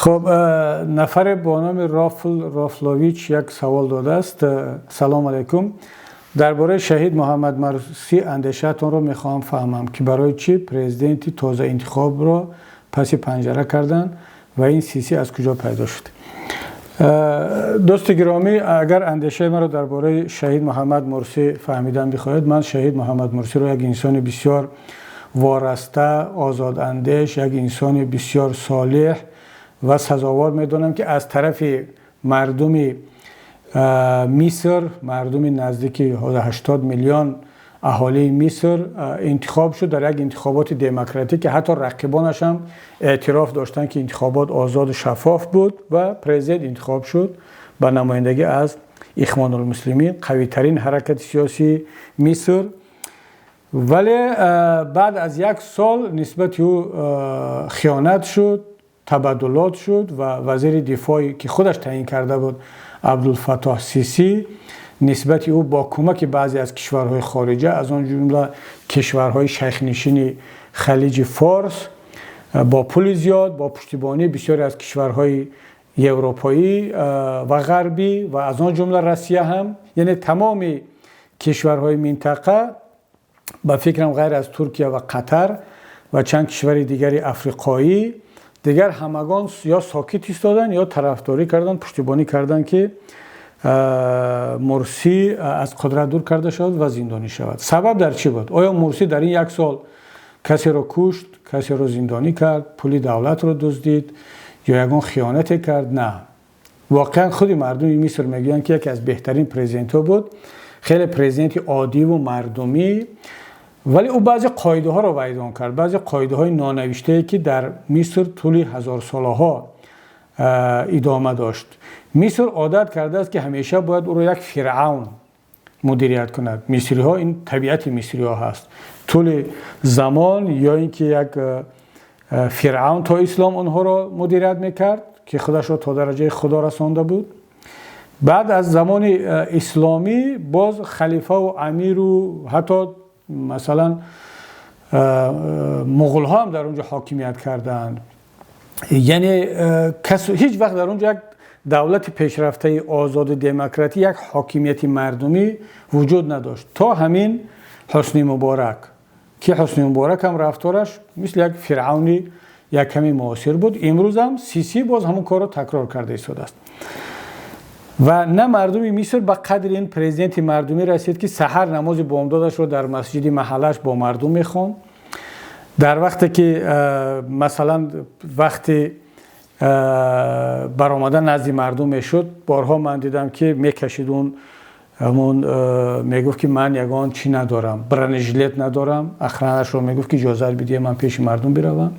Хуб, нафаре бо номи Рофл Рофлович як савол додааст. Салом алайкум, дар бораи шаҳид Муҳаммад Мурсӣ андешаатонро мехоҳам фаҳмам, ки барои чӣ президенти тозаинтихобро паси панҷара карданд ва ин Сисӣ аз куҷо пайдо шуд? Дӯсти гиромӣ, агар андешаи маро дар бораи шаҳид Муҳаммад Мурсӣ фаҳмидан бихоҳед, ман шаҳид Муҳаммад Мурсиро як инсони бисёр вораста, озодандеш, як инсони бисёр солеҳ ва сазовор медонам, ки аз тарафи мардуми Миср, мардуми наздики 80 миллион аҳолии Миср интихоб шуд дар як интихоботи демократӣ, ки ҳатто рақибонаш ҳам эътироф доштанд, ки интихобот озоду шаффоф буд ва президент интихоб шуд ба намояндагӣ аз Ихвонулмуслимин, қавитарин ҳаракати сиёсии Миср. Вале баъд аз як сол нисбати ӯ хиёнат шуд, табаддулот шуд ва вазири дифоъе, ки худаш таъйин карда буд, Абдулфаттоҳ Сисӣ, нисбати ӯ бо кӯмаки баъзе аз кишварҳои хориҷа, аз он ҷумла кишварҳои шайхнишини Халиҷи Форс, бо пули зиёд, бо пуштибонии бисёре аз кишварҳои европоӣ ва ғарбӣ ва аз он ҷумла Россия ҳам, яъне тамоми кишварҳои минтақа, ба фикрам, ғайр аз Туркия ва Қатар ва чанд кишвари дигари африқоӣ, дигар ҳамагон ё сокит истоданд, ё тарафдорӣ карданд, пуштибонӣ карданд, ки Мурсӣ аз қудрат дур карда шавад ва зиндонӣ шавад. Сабаб дар чӣ буд? Оё Мурсӣ дар ин як сол касеро кушт, касеро зиндонӣ кард, пули давлатро дуздид ё ягон хиёнате кард? На, воқеан худи мардуми Миср мегӯянд, ки яке аз беҳтарин президентҳо буд, хеле президенти оддиву мардумӣ. Вале ӯ баъзе қоидаҳоро вайрон кард, баъзе қоидаҳои нонавиштае, ки дар Миср тӯли ҳазорсолаҳо идома дошт. Миср одат кардааст, ки ҳамеша бояд ӯро як фиръавн мудирият кунад. Мисриҳо, ин табиати мисриҳо ҳаст, тӯли замон ё ин ки як фиръавн то ислом онҳоро мудирият мекард, ки худашро то дараҷаи худо расонда буд. Баъд аз замони исломӣ боз халифаву амиру ҳатто масалан муғулҳо ҳам дар он ҷо ҳокимият карданд. Яъне ҳеҷ вақт дар он ҷо як давлати пешрафтаи озоду демократӣ, як ҳокимияти мардумӣ вуҷуд надошт то ҳамин Ҳусни Муборак, ки Ҳусни Муборак ҳам рафтораш мисли як фиръавни як каме муосир буд. Имрӯзам Сисӣ боз ҳамон корро такрор карда истодааст. Ва на мардуми Миср ба қадри ин президенти мардумӣ расид, ки саҳар намози бомдодашро дар масҷиди маҳаллааш бо мардум мехонд. Дар вақте ки масалан вақти баромадан назди мардум мешуд, борҳо ман дидам, ки мекашид он ҳамон, мегуфт, ки ман ягон чӣ надорам, бронежилет надорам, охрана шро мегуфт, ки иҷозат бидиҳе, ман пеши мардум биравам.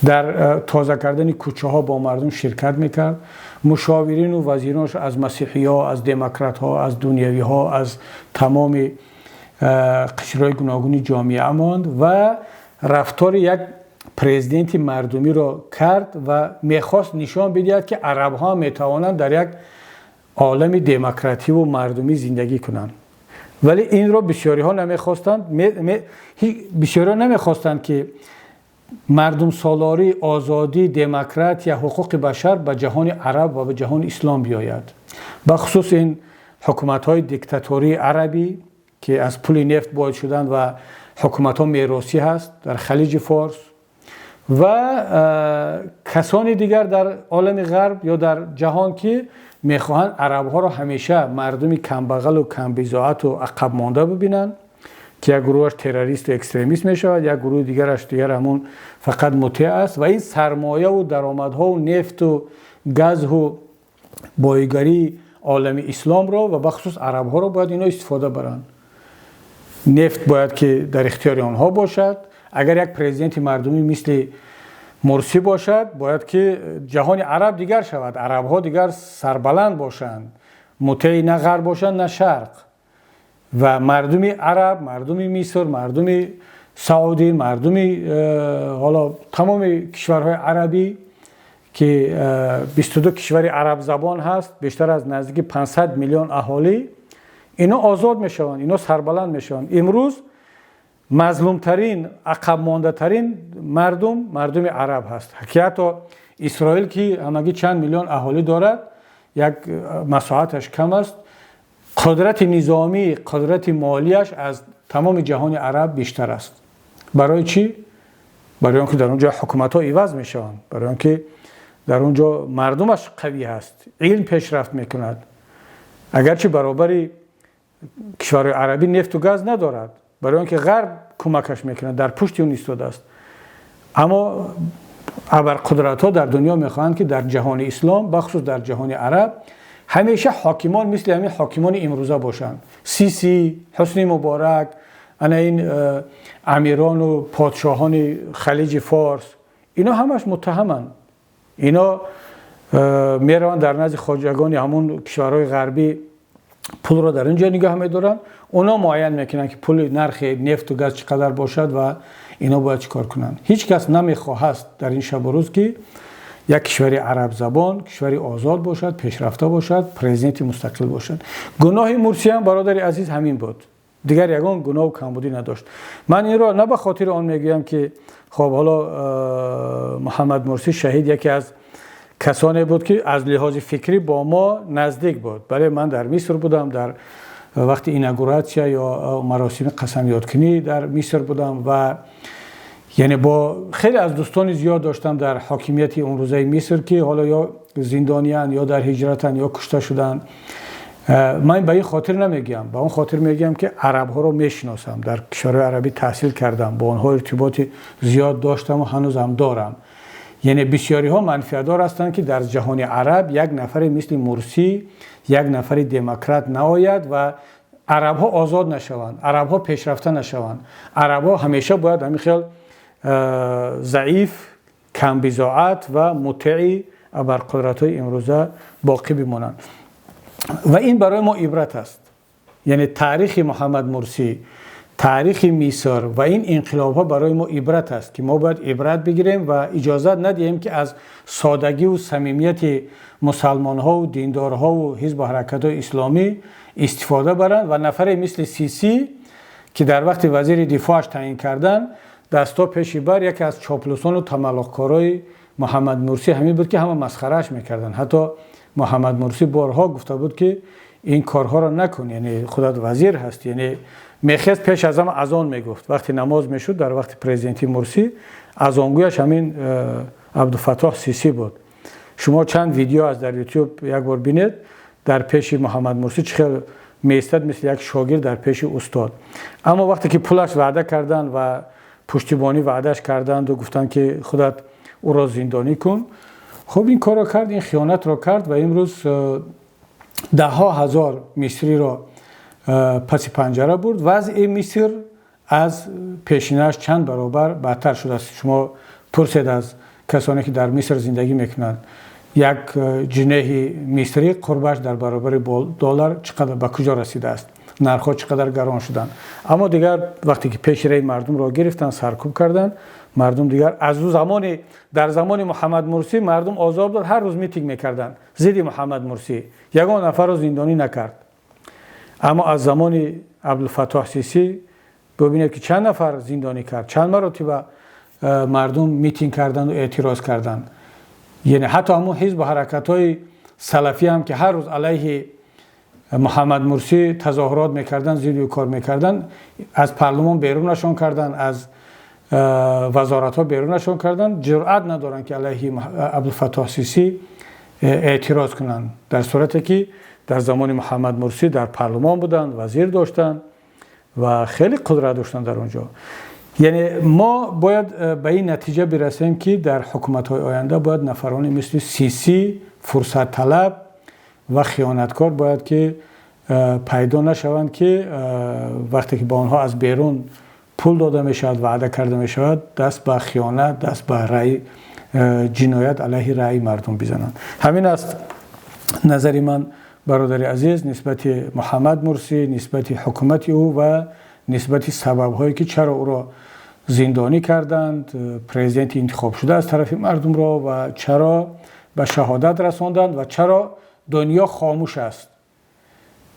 Дар тоза кардани кӯчаҳо бо мардум ширкат мекард. Мушовирину вазиронаш аз масеҳиҳо, аз демократҳо, аз дунявиҳо, аз тамоми қишрҳои гуногуни ҷомеа монд ва рафтори як президенти мардумиро кард ва мехост нишон бидиҳад, ки арабҳо метавонанд дар як олами демокративу мардумӣ зиндагӣ кунанд. Вале инро бисёриҳо намехостанд. Бисёриҳо намехостанд, ки мардумсолорӣ, озодӣ, демократия, ҳуқуқи башар ба ҷаҳони араб ва ба ҷаҳони ислом биёяд, бахусус ин ҳукуматҳои диктатории арабӣ, ки аз пули нефт боид шуданд ва ҳукуматҳо меросӣ ҳаст дар Халиҷи Форс ва касони дигар дар олами ғарб ё дар ҷаҳон, ки мехоҳанд арабҳоро ҳамеша мардуми камбағалу камбизоату ақабмонда бибинанд, ки як гурӯҳаш террористу экстремист мешавад, як гурӯҳи дигараш дигар ҳамун фақат мутеъ аст ва ин сармояву даромадҳову нефту газҳу боигарии олами исломро ва бахусус арабҳоро бояд ино истифода баранд. Нефт бояд ки дар ихтиёри онҳо бошад. Агар як президенти мардумӣ мисли Мурсӣ бошад, бояд ки ҷаҳони араб дигар шавад, арабҳо дигар сарбаланд бошанд, мутеи на ғарб бошанд, на шарқ. Ва мардуми араб, мардуми Миср, мардуми Саудӣ, мардуми ҳоло тамоми кишварҳои арабӣ, ки 22 кишвари арабзабон ҳаст, бештар аз наздики 500 миллион аҳолӣ, ино озод мешаванд, ино сарбаланд мешаванд. Имрӯз мазлумтарин, ақабмондатарин мардум мардуми араб ҳаст, ки ҳатто Исроил, ки ҳамагӣ чанд миллион аҳолӣ дорад, як масоҳаташ кам аст, қудрати низомӣ, қудрати молияш аз тамоми ҷаҳони араб бештар аст. Барои чӣ? Барои он ки дар он ҷо ҳукуматҳо иваз мешаванд, барои он ки дар он ҷо мардумаш қавӣ ҳаст, илм пешрафт мекунад. Агарчи баробари кишварҳои арабӣ нефту газ надорад, барои он ки Ғарб кӯмакаш мекунад, дар пушти он истодааст. Аммо абарқудратҳо дар дунё мехоҳанд, ки дар ҷаҳони ислом, бахусус дар ҷаҳони араб, ҳамеша ҳокимон мисли ҳамин ҳокимони имрӯза бошанд: Сисӣ, Ҳусни Муборак, ана ин амирону подшоҳони Халиҷи Форс. Ино ҳамаш муттаҳаманд. Ино мераванд дар назди хоҷагони ҳамун кишварҳои ғарбӣ, пулро дар ин ҷо нигоҳ медоранд. Оно муайян мекунанд, ки пули нархи нефту газ чӣ қадар бошад ва ино бояд чӣ кор кунанд. Ҳеҷ кас намехоҳад дар ин шабу рӯз, ки як кишвари арабзабон кишвари озод бошад, пешрафта бошад, президенти мустақил бошад. Гуноҳи Мурсӣ ҳам, бародари азиз, ҳамин буд, дигар ягон гуноҳу камбудӣ надошт. Ман инро на ба хотири он мегӯям, ки хоб, ҳоло Муҳаммад Мурсӣ шаҳид яке аз касоне буд, ки аз лиҳози фикрӣ бо мо наздик буд. Бале, ман дар Миср будам, дар вақти инаугуратсия ё маросими қасамёдкунӣ дар Миср будам ва яъне бо хеле аз дӯстони зиёд доштам дар ҳокимияти он рӯзаи Миср, ки ҳоло ё зиндониянд, ё дар ҳиҷратанд, ё кушта шуданд. Ман ба ин хотир намегӯям, ба он хотир мегӯям, ки арабҳоро мешиносам, дар кишварҳои арабӣ таҳсил кардам, бо онҳо иртиботи зиёд доштам ва ҳанӯзам дорам. Яъне бисёриҳо манфиатдор ҳастанд, ки дар ҷаҳони араб як нафаре мисли Мурсӣ, як нафари демократ наояд ва арабҳо озод нашаванд, арабҳо пешрафта нашаванд. Арабҳо ҳамеша бояд ҳамин хел заиф, камбизоат ва мутеи абарқудратҳои имрӯза боқӣ бимонанд. Ва ин барои мо ибрат аст. Яъне таърихи Муҳаммад Мурсӣ, таърихи Миср ва ин инқилобҳо барои мо ибрат аст, ки мо бояд ибрат бигирем ва иҷозат надиҳем, ки аз содагиву самимияти мусалмонҳову диндорҳову ҳизбу ҳаракатҳои исломӣ истифода баранд ва нафаре мисли Сисӣ, ки дар вақти вазири дифоаш таъин кардан, дастҳо пеши бар, яке аз чоплусону тамаллуқкорои Муҳаммад Мурсӣ ҳамин буд, ки ҳама масхарааш мекарданд. Ҳатто Муҳаммад Мурсӣ борҳо гуфта буд, ки ин корҳоро накун, яъне худат вазир ҳастӣ. Яъне мехест, пеш аз ҳама азон мегуфт, вақте намоз мешуд. Дар вақти президенти Мурсӣ азонгӯяш ҳамин Абдуфаттоҳ Сисӣ буд. Шумо чанд видео аз дар Ютуб як бор бинед, дар пеши Муҳаммад Мурсӣ чӣ хел меистад, мисли як шогирд дар пеши устод. Аммо вақте ки пулаш ваъда карданд ва пуштибонӣ ваъдаш карданду гуфтанд, ки худат ӯро зиндонӣ кун, хуб, ин корро кард, ин хиёнатро кард ва имрӯз даҳҳо ҳазор мисриро паси панҷара бурд. Вазъи Миср аз пешинааш чанд баробар бадтар шудааст. Шумо пурсед аз касоне, ки дар Миср зиндагӣ мекунанд, як ҷунеҳи мисрӣ қурбаш дар баробари доллар чӣ қадар, ба куҷо расидааст, нархҳо чӣ қадар гарон шуданд. Аммо дигар вақте ки пеши раи мардумро гирифтанд, саркӯб карданд, мардум дигар аз ӯ замони дар замони Муҳаммад Мурсӣ мардум озод буд, ҳар рӯз митинг мекарданд зидди Муҳаммад Мурсӣ, ягон нафарро зиндонӣ накард. Аммо аз замони Абдулфаттоҳ Сисӣ бибинед, ки чанд нафар зиндонӣ кард, чанд маротиба мардум митинг карданду эътироз карданд. Яъне ҳатто ҳамун ҳизбу ҳаракатҳои салафӣ ҳам, ки ҳар рӯз алайҳи Муҳаммад Мурсӣ тазоҳурот мекарданд, зидди ӯ кор мекарданд, аз парлумон берунашон карданд, аз вазоратҳо берунашон карданд. Ҷуръат надоранд, ки алайҳи Абдулфаттоҳ Сисӣ эътироз кунанд, дар сурате ки дар замони Муҳаммад Мурсӣ дар парлумон буданд, вазир доштанд ва хеле қудрат доштанд дар он ҷо. Яъне мо бояд ба ин натиҷа бирасем, ки дар ҳукуматҳои оянда бояд нафароне мисли Сисӣ, фурсатталаб ва хиёнаткор, бояд ки пайдо нашаванд, ки вақте ки ба онҳо аз берун пул дода мешавад, ваъда карда мешавад, даст ба хиёнат, даст ба раъи ҷиноят алайҳи раъи мардум бизананд. Ҳамин аст назари ман, бародари азиз, нисбати Муҳаммад Мурсӣ, нисбати ҳукумати ӯ ва нисбати сабабҳое, ки чаро ӯро зиндонӣ карданд, президенти интихобшуда аз тарафи мардумро, ва чаро ба шаҳодат расонданд ва чаро дунё хомӯш аст.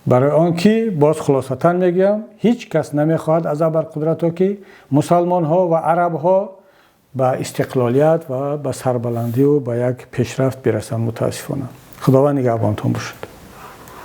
Барои он ки, боз хулосатан мегӯям, ҳеҷ кас намехоҳад аз абарқудратҳо, ки мусалмонҳо ва арабҳо Ба истиқлолият ва ба сарбаландию ба як пешрафт бирасанд. Мутаассифона, Худованд нигаҳбонтон бошад.